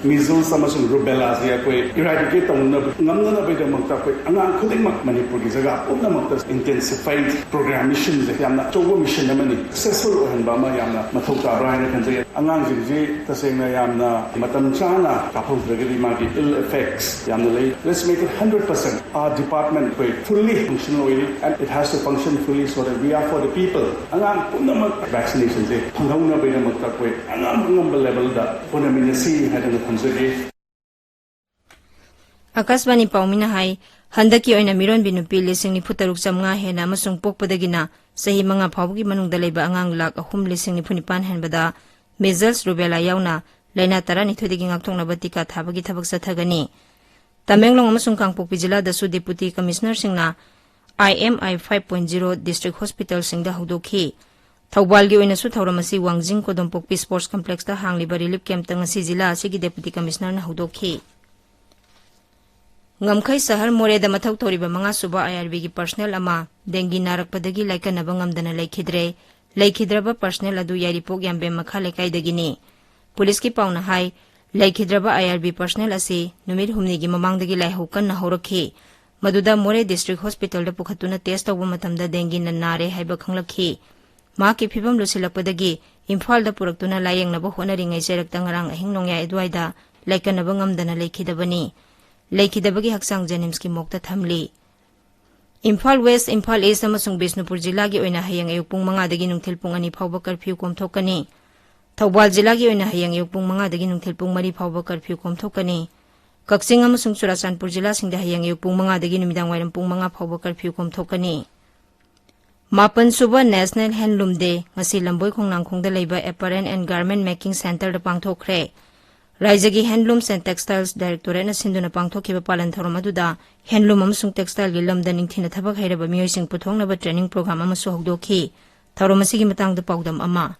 Measles ꯑꯃꯁꯨꯡ rubella ꯑꯁꯤ ꯑꯩꯈꯣꯏ eradicate ꯇꯧꯅꯕ ꯉꯝꯅꯅꯕꯒꯤꯗꯃꯛꯇ ꯑꯩꯈꯣꯏ ꯑꯉꯥꯡ ꯈꯨꯗꯤꯡꯃꯛ ꯃꯅꯤꯄꯨꯔꯒꯤ ꯖꯒꯥ ꯄꯨꯝꯅꯃꯛꯇ intensified program missionꯁꯦ ꯌꯥꯝꯅ ꯑꯆꯧꯕ mission ꯑꯃꯅꯤ꯫ Successful ꯑꯣꯏꯍꯟꯕ ꯑꯃ ꯌꯥꯝꯅ ꯃꯊꯧ ꯇꯥꯕ꯭ꯔꯥ ꯍꯥꯏꯅ ꯈꯟꯖꯩ꯫ ꯑꯉꯥꯡꯁꯤꯡꯁꯤ ꯇꯁꯦꯡꯅ ꯌꯥꯝꯅ ꯃꯇꯝ ꯆꯥꯅ ꯀꯥꯞꯍꯧꯗ꯭ꯔꯒꯗꯤ ꯃꯥꯒꯤ ill effects ꯌꯥꯝꯅ ꯂꯩ꯫ Let's make it hundred percent꯫ Our department ꯑꯩꯈꯣꯏ fully functional ꯑꯣꯏꯔꯤ, and it has to function fully so that we are for the people꯫ ꯑꯉꯥꯡ ꯄꯨꯝꯅꯃꯛ vaccinationꯁꯦ ꯐꯪꯍꯧꯅꯕꯒꯤꯗꯃꯛꯇ ꯑꯩꯈꯣꯏ ꯑꯉꯝ ꯑꯉꯝꯕ levelꯗ ꯍꯣꯠꯅꯃꯤꯟꯅꯁꯤ ꯍꯥꯏꯗꯅ ꯊꯝꯖꯒꯦ꯫ ꯑꯀꯥꯁꯕꯥꯅꯤ ꯄꯥꯎꯃꯤꯅ ꯍꯥꯏ, ꯍꯟꯗꯛꯀꯤ ꯑꯣꯏꯅ ꯃꯤꯔꯣꯟꯕꯤ ꯅꯨꯄꯤ ꯂꯤꯁꯤꯡ ꯅꯤꯐꯨ ꯇꯔꯨꯛ ꯆꯥꯃꯉꯥ ꯍꯦꯟꯅ ꯑꯃꯁꯨꯡ ꯄꯣꯛꯄꯗꯒꯤꯅ ꯆꯍꯤ ꯃꯉꯥ ꯐꯥꯎꯕꯒꯤ ꯃꯅꯨꯡꯗ ꯂꯩꯕ ꯑꯉꯥꯡ ꯂꯥꯈ ꯑꯍꯨꯝ ꯂꯤꯁꯤꯡ ꯅꯤꯐꯨ ꯅꯤꯄꯥꯟ ꯍꯦꯟꯕꯗ measles, rubella ꯌꯥꯎꯅ ꯂꯥꯏꯅꯥ ꯇꯔꯥꯅꯤꯊꯣꯏꯗꯒꯤ ꯉꯥꯛꯊꯣꯛꯅꯕ ꯇꯤꯀꯥ ꯊꯥꯕꯒꯤ ꯊꯕꯛ ꯆꯠꯊꯒꯅꯤ꯫ ꯇꯃꯦꯡꯂꯣꯡ ꯑꯃꯁꯨꯡ ꯀꯥꯡꯄꯣꯛꯄꯤ ꯖꯤꯂꯥꯗꯁꯨ deputy commissionerꯁꯤꯡꯅ I M I five point zero district hospitalꯁꯤꯡꯗ ꯍꯧꯗꯣꯛꯈꯤ꯫ ꯊꯧꯕꯥꯜꯒꯤ ꯑꯣꯏꯅꯁꯨ ꯊꯧꯔꯝ ꯑꯁꯤ ꯋꯥꯡꯖꯤꯡ ꯀꯣꯗꯣꯝꯄꯣꯛꯄꯤ sports complexꯇ ꯍꯥꯡꯂꯤꯕ relief campꯇ ꯉꯁꯤ ꯖꯤꯂꯥ ꯑꯁꯤꯒꯤ deputy commissionerꯅ ꯍꯧꯗꯣꯛꯈꯤ꯫ ꯉꯝꯈꯩ ꯁꯍꯔ ꯃꯣꯔꯦꯗ ꯃꯊꯧ ꯇꯧꯔꯤꯕ ꯃꯉꯥꯁꯨꯕ I R Bꯒꯤ personnel ꯑꯃ dengue ꯅꯥꯔꯛꯄꯗꯒꯤ ꯂꯥꯏꯀꯠꯅꯕ ꯉꯝꯗꯅ ꯂꯩꯈꯤꯗ꯭ꯔꯦ꯫ ꯂꯩꯈꯤꯗ꯭ꯔꯕ personnel ꯑꯗꯨ ꯌꯥꯏꯔꯤꯄꯣꯛ ꯌꯥꯝꯕꯦꯝ ꯃꯈꯥ ꯂꯩꯀꯥꯏꯗꯒꯤꯅꯤ꯫ ꯄꯨꯂꯤꯁꯀꯤ ꯄꯥꯎꯅ ꯍꯥꯏ, ꯂꯩꯈꯤꯗ꯭ꯔꯕ I R B personnel ꯑꯁꯤ ꯅꯨꯃꯤꯠ ꯍꯨꯝꯅꯤꯒꯤ ꯃꯃꯥꯡꯗꯒꯤ ꯂꯥꯏꯍꯧ ꯀꯟꯅ ꯍꯧꯔꯛꯈꯤ꯫ ꯃꯗꯨꯗ ꯃꯣꯔꯦ district hospitalꯗ ꯄꯨꯈꯠꯇꯨꯅ test ꯇꯧꯕ ꯃꯇꯝꯗ dengueꯅ ꯅꯥꯔꯦ ꯍꯥꯏꯕ ꯈꯪꯂꯛꯈꯤ꯫ ꯃꯍꯥꯛꯀꯤ ꯐꯤꯕꯝ ꯂꯨꯁꯤꯜꯂꯛꯄꯗꯒꯤ ꯏꯝꯐꯥꯜꯗ ꯄꯨꯔꯛꯇꯨꯅ ꯂꯥꯌꯦꯡꯅꯕ ꯍꯣꯠꯅꯔꯤꯉꯩ ꯆꯩꯔꯛꯇ ꯉꯔꯥꯡ ꯑꯍꯤꯡ ꯅꯣꯡꯌꯥꯏ ꯑꯗꯨꯋꯥꯏꯗ ꯂꯥꯏꯀꯠꯅꯕ ꯉꯝꯗꯅ ꯂꯩꯈꯤꯗꯕꯅꯤ꯫ ꯂꯩꯈꯤꯗꯕꯒꯤ ꯍꯛꯆꯥꯡ JNIMSꯀꯤ morgueꯇ ꯊꯝꯂꯤ꯫ ꯏꯝꯐꯥꯜ West, ꯏꯝꯐꯥꯜ East ꯑꯃꯁꯨꯡ ꯕꯤꯁꯅꯨꯄꯨꯔ ꯖꯤꯂꯥꯒꯤ ꯑꯣꯏꯅ ꯍꯌꯦꯡ ꯑꯌꯨꯛ ꯄꯨꯡ ꯃꯉꯥꯗꯒꯤ ꯅꯨꯡꯊꯤꯜ ꯄꯨꯡ ꯑꯅꯤ ꯐꯥꯎꯕ curfew ꯀꯣꯝꯊꯣꯛꯀꯅꯤ꯫ ꯊꯧꯕꯥꯜ ꯖꯤꯂꯥꯒꯤ ꯑꯣꯏꯅ ꯍꯌꯦꯡ ꯑꯌꯨꯛ ꯄꯨꯡ ꯃꯉꯥꯗꯒꯤ ꯅꯨꯡꯊꯤꯜ ꯄꯨꯡ ꯃꯔꯤ ꯐꯥꯎꯕ curfew ꯀꯣꯝꯊꯣꯛꯀꯅꯤ꯫ ꯀꯛꯆꯤꯡ ꯑꯃꯁꯨꯡ ꯆꯨꯔꯥꯆꯥꯟꯄꯨꯔ ꯖꯤꯂꯥꯁꯤꯡꯗ ꯍꯌꯦꯡ ꯑꯌꯨꯛ ꯄꯨꯡ ꯃꯉꯥꯗꯒꯤ ꯅꯨꯃꯤꯗꯥꯡ ꯋꯥꯏꯔꯝ ꯄꯨꯡ ꯃꯉꯥ ꯐꯥꯎꯕ curfew ꯀꯣꯝꯊꯣꯛꯀꯅꯤ꯫ ꯃꯥꯄꯟ ꯁꯨꯕ National Handloom Day ꯉꯁꯤ ꯂꯝꯕꯣꯏ ꯈꯣꯡꯅꯥꯡꯈꯣꯡꯗ ꯂꯩꯕ Apparel and Garment Making Centreꯗ ꯄꯥꯡꯊꯣꯛꯈ꯭ꯔꯦ꯫ ꯔꯥꯏꯖꯒꯤ Handlooms and Textiles Directorateꯅ ꯁꯤꯟꯗꯨꯅ ꯄꯥꯡꯊꯣꯛꯈꯤꯕ ꯄꯥꯂꯟ ꯊꯧꯔꯝ ꯑꯗꯨꯗ handloom ꯑꯃꯁꯨꯡ textileꯒꯤ ꯂꯝꯗ ꯅꯤꯡꯊꯤꯅ ꯊꯕꯛ ꯍꯩꯔꯕ ꯃꯤꯑꯣꯏꯁꯤꯡ ꯄꯨꯊꯣꯛꯅꯕ training program ꯑꯃꯁꯨ ꯍꯧꯗꯣꯛꯈꯤ꯫ ꯊꯧꯔꯝ ꯑꯁꯤꯒꯤ ꯃꯇꯥꯡꯗ ꯄꯥꯎꯗꯝ ꯑꯃ꯫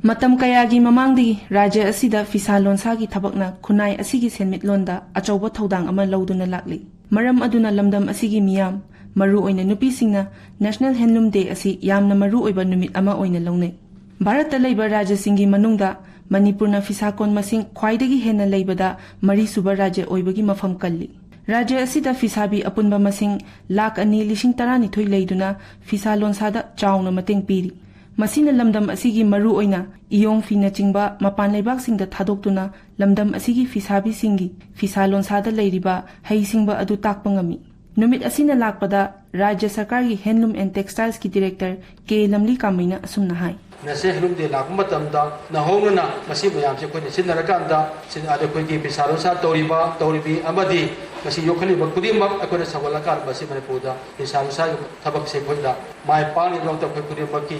ꯃꯇꯝ ꯀꯌꯥꯒꯤ ꯃꯃꯥꯡꯗꯒꯤ ꯔꯥꯖ꯭ꯌ ꯑꯁꯤꯗ ꯐꯤꯁꯥ ꯂꯣꯟꯁꯥꯒꯤ ꯊꯕꯛꯅ ꯈꯨꯟꯅꯥꯏ ꯑꯁꯤꯒꯤ ꯁꯦꯟꯃꯤꯠꯂꯣꯟꯗ ꯑꯆꯧꯕ ꯊꯧꯗꯥꯡ ꯑꯃ ꯂꯧꯗꯨꯅ ꯂꯥꯛꯂꯤ꯫ ꯃꯔꯝ ꯑꯗꯨꯅ ꯂꯝꯗꯝ ꯑꯁꯤꯒꯤ ꯃꯤꯌꯥꯝ, ꯃꯔꯨꯑꯣꯏꯅ ꯅꯨꯄꯤꯁꯤꯡꯅ National Handloom Day ꯑꯁꯤ ꯌꯥꯝꯅ ꯃꯔꯨꯑꯣꯏꯕ ꯅꯨꯃꯤꯠ ꯑꯃ ꯑꯣꯏꯅ ꯂꯧꯅꯩ꯫ ꯚꯥꯔꯠꯇ ꯂꯩꯕ ꯔꯥꯖ꯭ꯌꯁꯤꯡꯒꯤ ꯃꯅꯨꯡꯗ ꯃꯅꯤꯄꯨꯔꯅ ꯐꯤꯁꯥ ꯀꯣꯟ ꯃꯁꯤꯡ ꯈ꯭ꯋꯥꯏꯗꯒꯤ ꯍꯦꯟꯅ ꯂꯩꯕꯗ ꯃꯔꯤꯁꯨꯕ ꯔꯥꯖ꯭ꯌ ꯑꯣꯏꯕꯒꯤ ꯃꯐꯝ ꯀꯜꯂꯤ꯫ ꯔꯥꯖ꯭ꯌ ꯑꯁꯤꯗ ꯐꯤꯁꯥꯕꯤ ꯑꯄꯨꯟꯕ ꯃꯁꯤꯡ ꯂꯥꯈ ꯑꯅꯤ ꯂꯤꯁꯤꯡ ꯇꯔꯥꯅꯤꯊꯣꯏ ꯂꯩꯗꯨꯅ ꯐꯤꯁꯥ ꯂꯣꯟꯁꯥꯗ ꯆꯥꯎꯅ ꯃꯇꯦꯡ ꯄꯤꯔꯤ꯫ ꯃꯁꯤꯅ ꯂꯝꯗꯝ ꯑꯁꯤꯒꯤ ꯃꯔꯨꯑꯣꯏꯅ ꯏꯌꯣꯡ ꯐꯤꯅꯆꯤꯡꯕ ꯃꯄꯥꯟ ꯂꯩꯕꯥꯛꯁꯤꯡꯗ ꯊꯥꯗꯣꯛꯇꯨꯅ ꯂꯝꯗꯝ ꯑꯁꯤꯒꯤ ꯐꯤꯁꯥꯕꯤꯁꯤꯡꯒꯤ ꯐꯤꯁꯥ ꯂꯣꯟꯁꯥꯗ ꯂꯩꯔꯤꯕ ꯍꯩꯁꯤꯡꯕ ꯑꯗꯨ ꯇꯥꯛꯄ ꯉꯝꯃꯤ꯫ ꯅꯨꯃꯤꯠ ꯑꯁꯤꯅ ꯂꯥꯛꯄꯗ ꯔꯥꯖ꯭ꯌ ꯁꯔꯀꯥꯔꯒꯤ Handloom and Textilesꯀꯤ Director ꯀꯦ ꯂꯝꯂꯤ ꯀꯥꯃꯩꯅ ꯑꯁꯨꯝꯅ ꯍꯥꯏ꯫ National Handloom Day ꯂꯥꯛꯄ ꯃꯇꯝꯗ ꯅꯧꯍꯧꯅꯅ ꯃꯁꯤ ꯃꯌꯥꯝꯁꯦ ꯑꯩꯈꯣꯏꯅ ꯁꯤꯖꯤꯟꯅꯔꯀꯥꯟꯗ ꯁꯤ-, ꯑꯗ ꯑꯩꯈꯣꯏꯒꯤ ꯐꯤꯁꯥ ꯂꯣꯟꯁꯥ ꯇꯧꯔꯤꯕ, ꯇꯧꯔꯤꯕꯤ ꯑꯃꯗꯤ ꯃꯁꯤ ꯌꯣꯛꯈꯠꯂꯤꯕ ꯈꯨꯗꯤꯡꯃꯛ ꯑꯩꯈꯣꯏꯅ ꯁꯧꯒꯠꯂꯀꯥꯟꯗ ꯃꯁꯤ ꯃꯅꯤꯄꯨꯔꯗ ꯐꯤꯁꯥ ꯂꯣꯟꯁꯥꯒꯤ ꯊꯕꯛꯁꯦ ꯑꯩꯈꯣꯏꯗ ꯃꯥꯏ ꯄꯥꯛꯅꯕꯒꯤꯗꯃꯛꯇ ꯑꯩꯈꯣꯏ ꯈꯨꯗꯤꯡꯃꯛꯀꯤ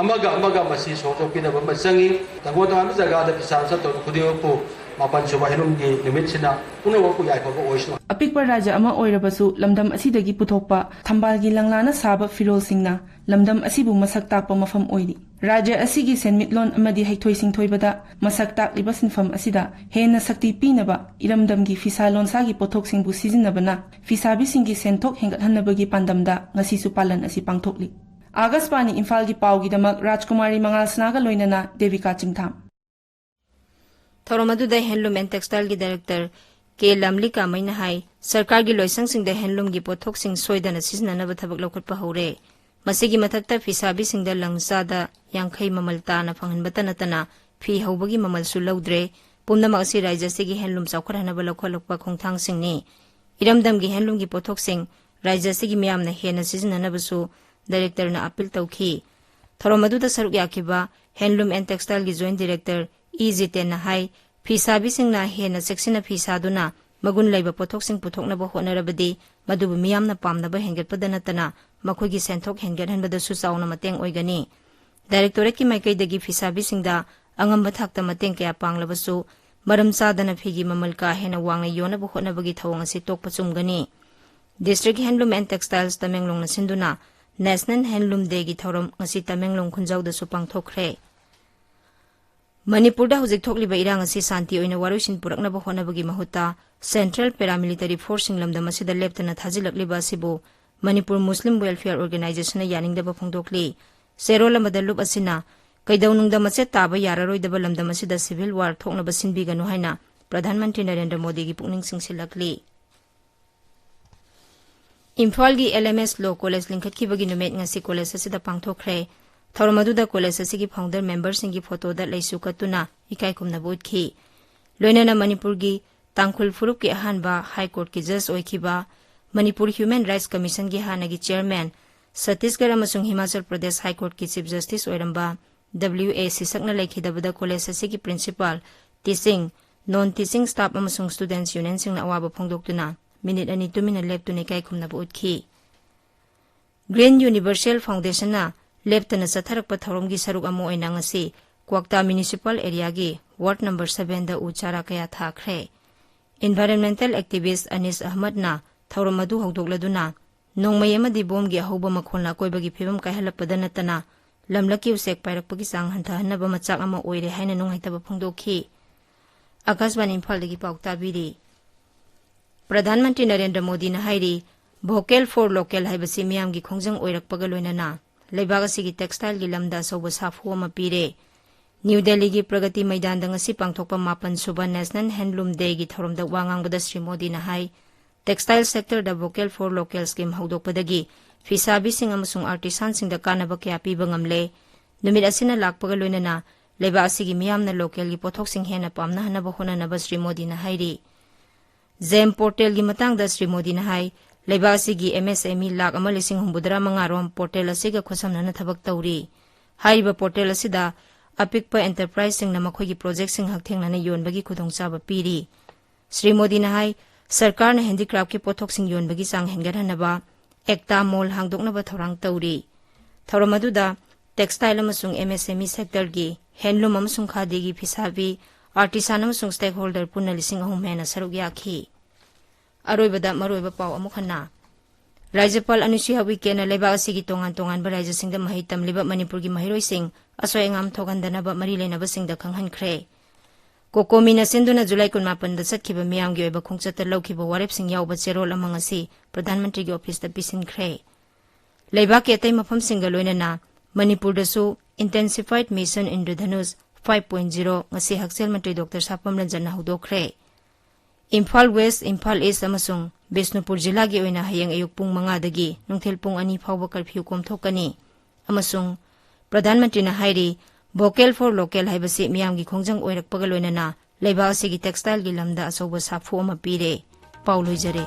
ꯑꯃꯒ ꯑꯃꯒ ꯃꯁꯤ ꯁꯣꯛꯇꯣꯛꯄꯤꯅꯕ ꯑꯃ ꯆꯪꯏ꯫ ꯇꯣꯉꯥꯟ ꯇꯣꯉꯥꯟꯕ ꯖꯒꯥꯗ ꯐꯤꯁꯥ ꯂꯣꯟꯁꯥ ꯇꯧꯔꯤꯕ ꯈꯨꯗꯤꯡꯃꯛꯄꯨ ꯃꯥꯄꯟ ꯁꯨꯕ ꯍꯦꯟꯂꯨꯝꯒꯤ ꯅꯨꯃꯤꯠꯁꯤꯅ ꯄꯨꯝꯅꯃꯛꯄꯨ ꯌꯥꯏꯐꯕ ꯑꯣꯏꯁꯅꯨ꯫ ꯑꯄꯤꯛꯄ ꯔꯥꯖ꯭ꯌ ꯑꯃ ꯑꯣꯏꯔꯕꯁꯨ ꯂꯝꯗꯝ ꯑꯁꯤꯗꯒꯤ ꯄꯨꯊꯣꯛꯄ ꯊꯝꯕꯥꯜꯒꯤ ꯂꯪꯂꯥꯅ ꯁꯥꯕ ꯐꯤꯔꯣꯜꯁꯤꯡꯅ ꯂꯝꯗꯝ ꯑꯁꯤꯕꯨ ꯃꯁꯛ ꯇꯥꯛꯄ ꯃꯐꯝ ꯑꯣꯏꯔꯤ꯫ ꯔꯥꯖ꯭ꯌ ꯑꯁꯤꯒꯤ ꯁꯦꯟꯃꯤꯠꯂꯣꯟ ꯑꯃꯗꯤ ꯍꯩꯊꯣꯏ ꯁꯤꯡꯊꯣꯏꯕꯗ ꯃꯁꯛ ꯇꯥꯛꯂꯤꯕ ꯁꯤꯟꯐꯝ ꯑꯁꯤꯗ ꯍꯦꯟꯅ ꯁꯛꯇꯤ ꯄꯤꯅꯕ ꯏꯔꯝꯗꯝꯒꯤ ꯐꯤꯁꯥ ꯂꯣꯟꯁꯥꯒꯤ ꯄꯣꯠꯊꯣꯛꯁꯤꯡꯕꯨ ꯁꯤꯖꯤꯟꯅꯕꯅ ꯐꯤꯁꯥꯕꯤꯁꯤꯡꯒꯤ ꯁꯦꯟꯊꯣꯛ ꯍꯦꯟꯒꯠꯍꯟꯅꯕꯒꯤ ꯄꯥꯟꯗꯝꯗ ꯉꯁꯤꯁꯨ ꯄꯥꯂꯟ ꯑꯁꯤ ꯄꯥꯡꯊꯣꯛꯂꯤ꯫ ꯑꯥꯀꯥꯁꯕꯥꯅꯤ ꯏꯝꯐꯥꯜꯒꯤ ꯄꯥꯎꯒꯤꯗꯃꯛ ꯔꯥꯖꯀꯨꯃꯥꯔꯤ ꯃꯉꯥꯜꯁꯅꯥꯒ ꯂꯣꯏꯅꯅ ꯗꯦꯕꯤꯀꯥ ꯆꯤꯡꯊꯥꯝ꯫ ꯊꯧꯔꯝ ꯑꯗꯨꯗ Handloom and Textileꯒꯤ Director ꯀꯦ ꯂꯝꯂꯤ ꯀꯥꯃꯩꯅ ꯍꯥꯏ, ꯁꯔꯀꯥꯔꯒꯤ ꯂꯣꯏꯁꯪꯁꯤꯡꯗ handloomꯒꯤ ꯄꯣꯠꯊꯣꯛꯁꯤꯡ ꯁꯣꯏꯗꯅ ꯁꯤꯖꯤꯟꯅꯅꯕ ꯊꯕꯛ ꯂꯧꯈꯠꯄ ꯍꯧꯔꯦ꯫ ꯃꯁꯤꯒꯤ ꯃꯊꯛꯇ ꯐꯤꯁꯥꯕꯤꯁꯤꯡꯗ ꯂꯪ ꯆꯥꯗ ꯌꯥꯡꯈꯩ ꯃꯃꯜ ꯇꯥꯅ ꯐꯪꯍꯟꯕꯇ ꯅꯠꯇꯅ ꯐꯤ ꯍꯧꯕꯒꯤ ꯃꯃꯜꯁꯨ ꯂꯧꯗ꯭ꯔꯦ꯫ ꯄꯨꯝꯅꯃꯛ ꯑꯁꯤ ꯔꯥꯖ꯭ꯌ ꯑꯁꯤꯒꯤ handloom ꯆꯥꯎꯈꯠꯍꯟꯅꯕ ꯂꯧꯈꯠꯂꯛꯄ ꯈꯣꯡꯊꯥꯡꯁꯤꯡꯅꯤ꯫ ꯏꯔꯝꯗꯝꯒꯤ handloomꯒꯤ ꯄꯣꯠꯊꯣꯛꯁꯤꯡ ꯔꯥꯖ꯭ꯌ ꯑꯁꯤꯒꯤ ꯃꯤꯌꯥꯝꯅ ꯍꯦꯟꯅ ꯁꯤꯖꯤꯟꯅꯅꯕꯁꯨ Directorꯅ appeal ꯇꯧꯈꯤ꯫ ꯊꯧꯔꯝ ꯑꯗꯨꯗ ꯁꯔꯨꯛ ꯌꯥꯈꯤꯕ Handloom and Textileꯒꯤ Joint Director E ꯖꯤꯇꯦꯟꯅ ꯍꯥꯏ, ꯐꯤꯁꯥꯕꯤꯁꯤꯡꯅ ꯍꯦꯟꯅ ꯆꯦꯛꯁꯤꯟꯅ ꯐꯤ ꯁꯥꯗꯨꯅ ꯃꯒꯨꯟ ꯂꯩꯕ ꯄꯣꯠꯊꯣꯛꯁꯤꯡ ꯄꯨꯊꯣꯛꯅꯕ ꯍꯣꯠꯅꯔꯕꯗꯤ ꯃꯗꯨꯕꯨ ꯃꯤꯌꯥꯝꯅ ꯄꯥꯝꯅꯕ ꯍꯦꯟꯒꯠꯄꯗ ꯅꯠꯇꯅ ꯃꯈꯣꯏꯒꯤ ꯁꯦꯟꯊꯣꯛ ꯍꯦꯟꯒꯠꯍꯟꯕꯗꯁꯨ ꯆꯥꯎꯅ ꯃꯇꯦꯡ ꯑꯣꯏꯒꯅꯤ꯫ Directorateꯀꯤ ꯃꯥꯏꯀꯩꯗꯒꯤ ꯐꯤꯁꯥꯕꯤꯁꯤꯡꯗ ꯑꯉꯝꯕ ꯊꯥꯛꯇ ꯃꯇꯦꯡ ꯀꯌꯥ ꯄꯥꯡꯂꯕꯁꯨ ꯃꯔꯝ ꯆꯥꯗꯅ ꯐꯤꯒꯤ ꯃꯃꯜ ꯀꯥ ꯍꯦꯟꯅ ꯋꯥꯡꯅ ꯌꯣꯟꯅꯕ ꯍꯣꯠꯅꯕꯒꯤ ꯊꯧꯑꯣꯡ ꯑꯁꯤ ꯇꯣꯛꯄ ꯆꯨꯝꯒꯅꯤ꯫ District Handloom and Textiles ꯇꯃꯦꯡꯂꯣꯡꯅ ꯁꯤꯟꯗꯨꯅ National Handloom Dayꯒꯤ ꯊꯧꯔꯝ ꯉꯁꯤ ꯇꯃꯦꯡꯂꯣꯡ ꯈꯨꯟꯖꯥꯎꯗꯁꯨ ꯄꯥꯡꯊꯣꯛꯈ꯭ꯔꯦ꯫ ꯃꯅꯤꯄꯨꯔꯗ ꯍꯧꯖꯤꯛ ꯊꯣꯛꯂꯤꯕ ꯏꯔꯥꯡ ꯑꯁꯤ ꯁꯥꯟꯇꯤ ꯑꯣꯏꯅ ꯋꯥꯔꯣꯏꯁꯤꯟ ꯄꯨꯔꯛꯅꯕ ꯍꯣꯠꯅꯕꯒꯤ ꯃꯍꯨꯠꯇ Central Paramilitary Forceꯁꯤꯡ ꯂꯝꯗꯝ ꯑꯁꯤꯗ ꯂꯦꯞꯇꯅ ꯊꯥꯖꯤꯜꯂꯛꯂꯤꯕ ꯑꯁꯤꯕꯨ ꯃꯅꯤꯄꯨꯔ Muslim Welfare Organisationꯅ ꯌꯥꯅꯤꯡꯗꯕ ꯐꯣꯡꯗꯣꯛꯂꯤ꯫ ꯆꯦꯔꯣꯜ ꯑꯃꯗ ꯂꯨꯞ ꯑꯁꯤꯅ ꯀꯩꯗꯧꯅꯨꯡꯗ ꯃꯆꯦꯠ ꯇꯥꯕ ꯌꯥꯔꯔꯣꯏꯗꯕ ꯂꯝꯗꯝ ꯑꯁꯤꯗ civil war ꯊꯣꯛꯅꯕ ꯁꯤꯟꯕꯤꯒꯅꯨ ꯍꯥꯏꯅ ꯄ꯭ꯔꯙꯥꯟ ꯃꯟꯇ꯭ꯔꯤ ꯅꯔꯦꯟꯗ꯭ꯔ ꯃꯣꯗꯤꯒꯤ ꯄꯨꯛꯅꯤꯡ ꯆꯤꯡꯁꯤꯜꯂꯛꯂꯤ꯫ ꯏꯝꯐꯥꯜꯒꯤ L M S Law College ꯂꯤꯡꯈꯠꯈꯤꯕꯒꯤ ꯅꯨꯃꯤꯠ ꯉꯁꯤ college ꯑꯁꯤꯗ ꯄꯥꯡꯊꯣꯛꯈ꯭ꯔꯦ꯫ ꯊꯧꯔꯝ ꯑꯗꯨꯗ college ꯑꯁꯤꯒꯤ founder memberꯁꯤꯡꯒꯤ photoꯗ ꯂꯩꯁꯨ ꯀꯠꯇꯨꯅ ꯏꯀꯥꯏ ꯈꯨꯝꯅꯕ ꯎꯠꯈꯤ꯫ ꯂꯣꯏꯅꯅ ꯃꯅꯤꯄꯨꯔꯒꯤ ꯇꯥꯡꯈꯨꯜ ꯐꯨꯔꯨꯞꯀꯤ ꯑꯍꯥꯟꯕ High Courtꯀꯤ judge ꯑꯣꯏꯈꯤꯕ ꯃꯅꯤꯄꯨꯔ ꯍ꯭ꯌꯨꯃꯦꯟ ꯔꯥꯏꯠꯁ ꯀꯃꯤꯁꯟꯒꯤ ꯍꯥꯟꯅꯒꯤ ꯆꯤꯌꯔꯃꯦꯟ, ꯁꯠꯇꯤꯁꯒꯔ ꯑꯃꯁꯨꯡ ꯍꯤꯃꯥꯆꯜ ꯄ꯭ꯔꯗꯦꯁ ꯍꯥꯏ ꯀꯣꯔꯠꯀꯤ ꯆꯤꯐ ꯖꯁꯇꯤꯁ ꯑꯣꯏꯔꯝꯕ ꯗꯕ꯭ꯂꯤꯎ ꯑꯦ ꯁꯤꯁꯛꯅ ꯂꯩꯈꯤꯗꯕꯗ ꯀꯣꯂꯦꯖ ꯑꯁꯤꯒꯤ ꯄ꯭ꯔꯤꯟꯁꯤꯄꯥꯜ, ꯇꯤꯆꯤꯡ, ꯅꯣꯟ ꯇꯤꯆꯤꯡ ꯁ꯭ꯇꯥꯐ ꯑꯃꯁꯨꯡ ꯁ꯭ꯇꯨꯗꯦꯟꯠꯁ ꯌꯨꯅꯤꯌꯟꯁꯤꯡꯅ ꯑꯋꯥꯕ ꯐꯣꯡꯗꯣꯛꯇꯨꯅ ꯃꯤꯅꯤꯠ ꯑꯅꯤ ꯇꯨꯃꯤꯟꯅ ꯂꯦꯞꯇꯨꯅ ꯏꯀꯥꯏ ꯈꯨꯝꯅꯕ ꯎꯠꯈꯤ꯫ ꯒ꯭ꯔꯤꯟ ꯌꯨꯅꯤꯚꯔꯁꯦꯜ ꯐꯥꯎꯟꯗꯦꯁꯟꯅ ꯂꯦꯞꯇꯅ ꯆꯠꯊꯔꯛꯄ ꯊꯧꯔꯝꯒꯤ ꯁꯔꯨꯛ ꯑꯃ ꯑꯣꯏꯅ ꯉꯁꯤ ꯀ꯭ꯋꯥꯛꯇꯥ ꯃ꯭ꯌꯨꯅꯤꯁꯤꯄꯥꯜ ꯑꯦꯔꯤꯌꯥꯒꯤ ꯋꯥꯔꯗ ꯅꯝꯕꯔ ꯁꯚꯦꯟꯗ ꯎ ꯆꯥꯔꯥ ꯀꯌꯥ ꯊꯥꯈ꯭ꯔꯦ꯫ ꯏꯟꯚꯥꯏꯔꯟꯃꯦꯟꯇꯦꯜ ꯑꯦꯛꯇꯤꯚꯤꯁ꯭ꯠ ꯑꯅꯤꯁ ꯑꯍꯃꯗꯅ ꯊꯧꯔꯝ ꯑꯗꯨ ꯍꯧꯗꯣꯛꯂꯗꯨꯅ, ꯅꯣꯡꯃꯩ ꯑꯃꯗꯤ ꯕꯣꯝꯒꯤ ꯑꯍꯧꯕ ꯃꯈꯣꯜꯅ ꯑꯀꯣꯏꯕꯒꯤ ꯐꯤꯕꯝ ꯀꯥꯏꯍꯜꯂꯛꯄꯗ ꯅꯠꯇꯅ ꯂꯝꯂꯛꯀꯤ ꯎꯆꯦꯛ ꯄꯥꯏꯔꯛꯄꯒꯤ ꯆꯥꯡ ꯍꯟꯊꯍꯟꯅꯕ ꯃꯆꯥꯛ ꯑꯃ ꯑꯣꯏꯔꯦ ꯍꯥꯏꯅ ꯅꯨꯡꯉꯥꯏꯇꯕ ꯐꯣꯡꯗꯣꯛꯈꯤ꯫ ꯑꯀꯥꯁꯕꯥꯅꯤ ꯏꯝꯐꯥꯜꯗꯒꯤ ꯄꯥꯎ ꯇꯥꯕꯤꯔꯤ꯫ ꯄ꯭ꯔꯙꯥꯟ ꯃꯟꯇ꯭ꯔꯤ ꯅꯔꯦꯟꯗ꯭ꯔ ꯃꯣꯗꯤꯅ ꯍꯥꯏꯔꯤ, "Vocal for Local" ꯍꯥꯏꯕꯁꯤ ꯃꯤꯌꯥꯝꯒꯤ ꯈꯣꯡꯖꯪ ꯑꯣꯏꯔꯛꯄꯒ ꯂꯣꯏꯅꯅ ꯂꯩꯕꯥꯛ ꯑꯁꯤꯒꯤ ꯇꯦꯛꯁꯇꯥꯏꯜꯒꯤ ꯂꯝꯗ ꯑꯆꯧꯕ ꯁꯥꯐꯨ ꯑꯃ ꯄꯤꯔꯦ꯫ ꯅ꯭ꯌꯨ ꯗꯦꯜꯂꯤꯒꯤ ꯄ꯭ꯔꯒꯇꯤ ꯃꯩꯗꯥꯟꯗ ꯉꯁꯤ ꯄꯥꯡꯊꯣꯛꯄ ꯃꯥꯄꯟ ꯁꯨꯕ ꯅꯦꯁꯅꯦꯜ ꯍꯦꯟꯗꯂꯨꯝ ꯗꯦꯒꯤ ꯊꯧꯔꯝꯗ ꯋꯥ ꯉꯥꯡꯕꯗ ꯁ꯭ꯔꯤ ꯃꯣꯗꯤꯅ ꯍꯥꯏ, ꯇꯦꯛꯁꯇꯥꯏꯜ ꯁꯦꯛꯇꯔꯗ Vocal for Local ꯁ꯭ꯀꯤꯝ ꯍꯧꯗꯣꯛꯄꯗꯒꯤ ꯐꯤꯁꯥꯕꯤꯁꯤꯡ ꯑꯃꯁꯨꯡ ꯑꯥꯔꯇꯤꯁꯥꯟꯁꯤꯡꯗ ꯀꯥꯟꯅꯕ ꯀꯌꯥ ꯄꯤꯕ ꯉꯝꯂꯦ꯫ ꯅꯨꯃꯤꯠ ꯑꯁꯤꯅ ꯂꯥꯛꯄꯒ ꯂꯣꯏꯅꯅ ꯂꯩꯕꯥꯛ ꯑꯁꯤꯒꯤ ꯃꯤꯌꯥꯝꯅ ꯂꯣꯀꯦꯜꯒꯤ ꯄꯣꯠꯊꯣꯛꯁꯤꯡ ꯍꯦꯟꯅ ꯄꯥꯝꯅꯍꯟꯅꯕ ꯍꯣꯠꯅꯅꯕ ꯁ꯭ꯔꯤ ꯃꯣꯗꯤꯅ ꯍꯥꯏꯔꯤ꯫ ꯖꯦꯝ ꯄꯣꯔꯇꯦꯜꯒꯤ ꯃꯇꯥꯡꯗ ꯁ꯭ꯔꯤ ꯃꯣꯗꯤꯅ ꯍꯥꯏ, ꯂꯩꯕꯥꯛ ꯑꯁꯤꯒꯤ ꯑꯦꯝ ꯑꯦꯁ ꯑꯦꯝ ꯏ ꯂꯥꯈ ꯑꯃ ꯂꯤꯁꯤꯡ ꯍꯨꯝꯐꯨꯇꯔꯥ ꯃꯉꯥ ꯔꯣꯝ ꯄꯣꯔꯇꯦꯜ ꯑꯁꯤꯒ ꯈꯨꯠꯁꯝꯅꯅ ꯊꯕꯛ ꯇꯧꯔꯤ꯫ ꯍꯥꯏꯔꯤꯕ ꯄꯣꯔꯇꯦꯜ ꯑꯁꯤꯗ ꯑꯄꯤꯛꯄ ꯑꯦꯟꯇꯔꯄ꯭ꯔꯥꯏꯖꯁꯤꯡꯅ ꯃꯈꯣꯏꯒꯤ ꯄ꯭ꯔꯣꯖꯦꯛꯁꯤꯡ ꯍꯛꯊꯦꯡꯅꯅ ꯌꯣꯟꯕꯒꯤ ꯈꯨꯗꯣꯡꯆꯥꯕ ꯄꯤꯔꯤ꯫ ꯁ꯭ꯔꯤ ꯃꯣꯗꯤꯅ ꯍꯥꯏ, ꯁꯔꯀꯥꯔꯅ ꯍꯦꯟꯗꯤꯀ꯭ꯔꯥꯐꯀꯤ ꯄꯣꯠꯊꯣꯛꯁꯤꯡ ꯌꯣꯟꯕꯒꯤ ꯆꯥꯡ ꯍꯦꯟꯒꯠꯍꯟꯅꯕ ꯑꯦꯛꯇꯥ ꯃꯣꯜ ꯍꯥꯡꯗꯣꯛꯅꯕ ꯊꯧꯔꯥꯡ ꯇꯧꯔꯤ꯫ ꯊꯧꯔꯝ ꯑꯗꯨꯗ ꯇꯦꯛꯁꯇꯥꯏꯜ ꯑꯃꯁꯨꯡ ꯑꯦꯝ ꯑꯦꯁ ꯑꯦꯝ ꯏ ꯁꯦꯛꯇꯔꯒꯤ, ꯍꯦꯟꯂꯨꯝ ꯑꯃꯁꯨꯡ ꯈꯥꯗꯤꯒꯤ ꯐꯤꯁꯥꯕꯤ, ꯑꯥꯔꯇꯤꯁꯥꯟ ꯑꯃꯁꯨꯡ ꯁ꯭ꯇꯦꯛꯍꯣꯜꯗꯔ ꯄꯨꯟꯅ ꯂꯤꯁꯤꯡ ꯑꯍꯨꯝ ꯍꯦꯟꯅ ꯁꯔꯨꯛ ꯌꯥꯈꯤ꯫ ꯑꯔꯣꯏꯕꯗ ꯃꯔꯨꯑꯣꯏꯕ ꯄꯥꯎ ꯑꯃꯨꯛ ꯍꯟꯅ꯫ ꯔꯥꯖ꯭ꯌꯄꯥꯜ ꯑꯅꯨꯁꯨꯏꯌꯥ ꯎꯏꯀꯦꯅ ꯂꯩꯕꯥꯛ ꯑꯁꯤꯒꯤ ꯇꯣꯉꯥꯟ ꯇꯣꯉꯥꯟꯕ ꯔꯥꯖ꯭ꯌꯁꯤꯡꯗ ꯃꯍꯩ ꯇꯝꯂꯤꯕ ꯃꯅꯤꯄꯨꯔꯒꯤ ꯃꯍꯩꯔꯣꯏꯁꯤꯡ ꯑꯁꯣꯏ ꯑꯉꯥꯝ ꯊꯣꯛꯍꯟꯗꯅꯕ ꯃꯔꯤ ꯂꯩꯅꯕꯁꯤꯡꯗ ꯈꯪꯍꯟꯈ꯭ꯔꯦ꯫ ꯀꯣꯀꯣꯃꯤꯅ ꯁꯤꯟꯗꯨꯅ ꯖꯨꯂꯥꯏ ꯀꯨꯟꯃꯥꯄꯟꯗ ꯆꯠꯈꯤꯕ ꯃꯤꯌꯥꯝꯒꯤ ꯑꯣꯏꯕ ꯈꯣꯡꯆꯠꯇ ꯂꯧꯈꯤꯕ ꯋꯥꯔꯦꯞꯁꯤꯡ ꯌꯥꯎꯕ ꯆꯦꯔꯣꯜ ꯑꯃ ꯉꯁꯤ ꯄ꯭ꯔꯙꯥꯟ ꯃꯟꯇ꯭ꯔꯤꯒꯤ ꯑꯣꯐꯤꯁꯇ ꯄꯤꯁꯤꯟꯈ꯭ꯔꯦ꯫ ꯂꯩꯕꯥꯛꯀꯤ ꯑꯇꯩ ꯃꯐꯝꯁꯤꯡꯒ ꯂꯣꯏꯅꯅ ꯃꯅꯤꯄꯨꯔꯗꯁꯨ Intensified Mission Indradhanush five point zero ꯉꯁꯤ ꯍꯛꯁꯦꯜ ꯃꯟꯇ꯭ꯔꯤ ꯗꯣꯛꯇꯔ ꯁꯥꯄꯝ ꯔꯟꯖꯟꯅ ꯍꯧꯗꯣꯛꯈ꯭ꯔꯦ꯫ ꯏꯝꯐꯥꯜ ꯋꯦꯁ꯭ꯠ, ꯏꯝꯐꯥꯜ ꯏꯁ꯭ꯠ ꯑꯃꯁꯨꯡ ꯕꯤꯁꯅꯨꯄꯨꯔ ꯖꯤꯂꯥꯒꯤ ꯑꯣꯏꯅ ꯍꯌꯦꯡ ꯑꯌꯨꯛ ꯄꯨꯡ ꯃꯉꯥꯗꯒꯤ ꯅꯨꯡꯊꯤꯜ ꯄꯨꯡ ꯑꯅꯤ ꯐꯥꯎꯕ ꯀꯔꯐ꯭ꯌꯨ ꯀꯣꯝꯊꯣꯛꯀꯅꯤ ꯑꯃꯁꯨꯡ ꯄ꯭ꯔꯙꯥꯟ ꯃꯟꯇ꯭ꯔꯤꯅ ꯍꯥꯏꯔꯤ, Vocal for Local ꯍꯥꯏꯕꯁꯤ ꯃꯤꯌꯥꯝꯒꯤ ꯈꯣꯡꯖꯪ ꯑꯣꯏꯔꯛꯄꯒ ꯂꯣꯏꯅꯅ ꯂꯩꯕꯥꯛ ꯑꯁꯤꯒꯤ ꯇꯦꯛꯁꯇꯥꯏꯜꯒꯤ ꯂꯝꯗ ꯑꯆꯧꯕ ꯁꯥꯐꯨ ꯑꯃ ꯄꯤꯔꯦ꯫ ꯄꯥꯎ ꯂꯣꯏꯖꯔꯦ꯫